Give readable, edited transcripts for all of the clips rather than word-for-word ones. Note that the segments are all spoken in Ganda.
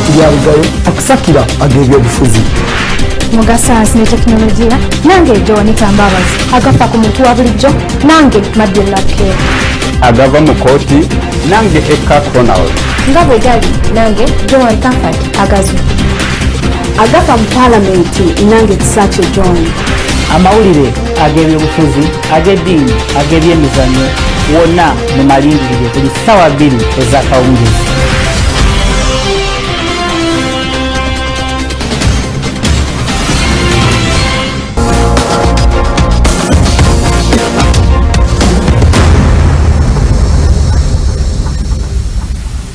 Kiryabugayo akusakira ag'ebyobufuzi. Mu ga sayansi ne tekinologiya, nange Joanita Mbabazi. Agafa ku muntu wa bulijjo, nange Madden Lapkeer. Agava mu kooti, nange Eka Ronald. Nga bwe gali, nange Joan Comfort Agazu. Agafa mu Paalamenti, nange Kisaakye John. Amawulire ag'ebyobufuzi, ag'eddiini, ag'ebyemizannyo, wonna mu malindirire buli ssaawa 2 ez'akawungeezi.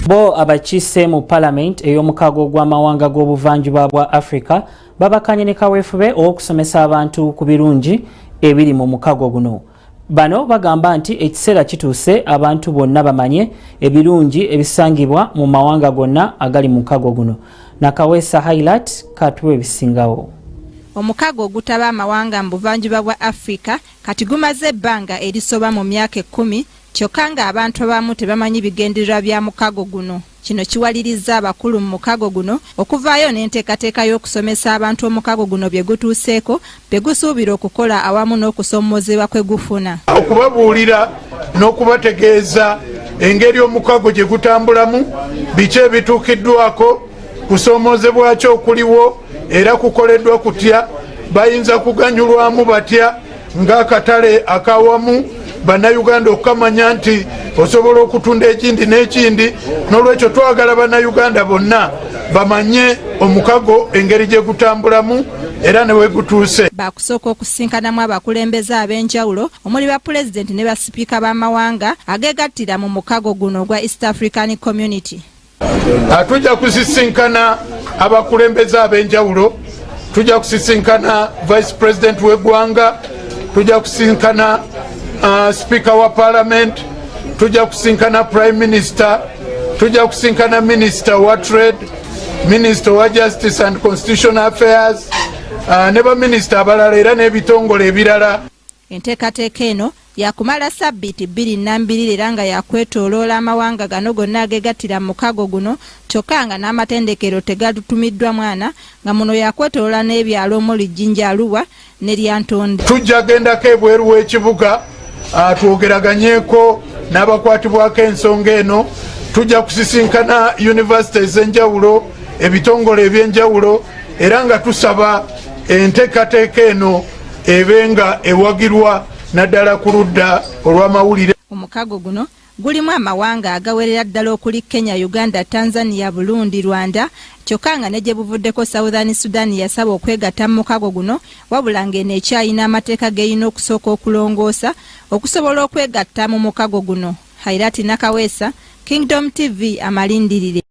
Bo abakiise mu Palamenti ey'omukago gw'amawanga g'obuvanjuba bwa Africa babakanye ne kaweefube ow'okusomesa abantu ku birungi ebiri mu mukago guno. Bano bagamba nti ekiseera kituuse abantu bonna bamanye ebirungi ebisangibwa mu mawanga gonna agali mu mukago guno. Nakaweesa Highlight katuwa ebisingawo. Omukago ogutaba amawanga mu buvanjuba bwa Africa kati gumaze ebbanga erisoba mu myaka 10, kyokka ng'abantu abamu tebamanyi bigendererwa bya mukago guno. Kino kiwalirizza abakulu mu mukago guno okuvaayo n'enteekateeka y'okusomesa abantu omukago guno bye gutuuseeko, bye gusuubira okukola awamu n'okusomoozebwa kwe gufuna. Okubabuulira n'okubategeeza engeri omukago gye gutambulamu, biki ebituukiddwako, kusoomoozebwa ki okuliwo, era kukoleddwa kutya, bayinza kuganyulwamu batya ng'akatale akawamu Bannayuganda okukamanya nti osobola okutunda ekindi n'ekindi. N'olwekyo twagala Bannayuganda bonna bamanye omukago engeri gye gutambulamu era ne we gutuuse. Baakusooka okusinkanamu abakulembeze ab'enjawulo omuli ba Pulezidenti ne basipiika b'amawanga ageegattira mu mukago guno ogwa East African Community. Tujja kusisinkana abakulembeze ab'enjawulo, tujja kusisinkana Vice President w'eggwanga, tujja kusisinkana Speaker wa Parliament, tujja kusisinkana Prime Minister, tujja kusisinkana Minister wa Trade, Minister wa Justice and Constitutional Affairs, ne baminisita abalala era n'ebitongole ebirala. Enteekateeka eno yakumala sabbiiti 2 nnambirira era nga yakwetooloola amawanga gano gonna agegattira mu mukago guno, kyokka nga n'amatendekero tegatutumiddwa mwana, nga muno yakwetooloola n'ebyalo omuli Jinja, Arua ne Lyantonde. Tujja gendako ebweru w'ekibuga, twogeraganyeko n'abakwatibwako ensonga eno. Tujja kusisinkana yunivasite ez'enjawulo, ebitongole eby'enjawulo, era nga tusaba enteekateeka eno ebe nga ewagirwa naddala ku ludda olw'amawulire. Omukago guno gulimu amawanga agawerera ddala okuli Kenya, Uganda, Tanzania, Burundi, Rwanda, kyokka nga ne gye buvuddeko Southern Sudan yasaba okwegatta mu mukago guno, wabula ng'eno ekyalina amateeka g'erina okusooka okulongoosa okusobola okwegatta mu mukago guno. Hairati Nakaweesa, Kingdom TV, amalindirire.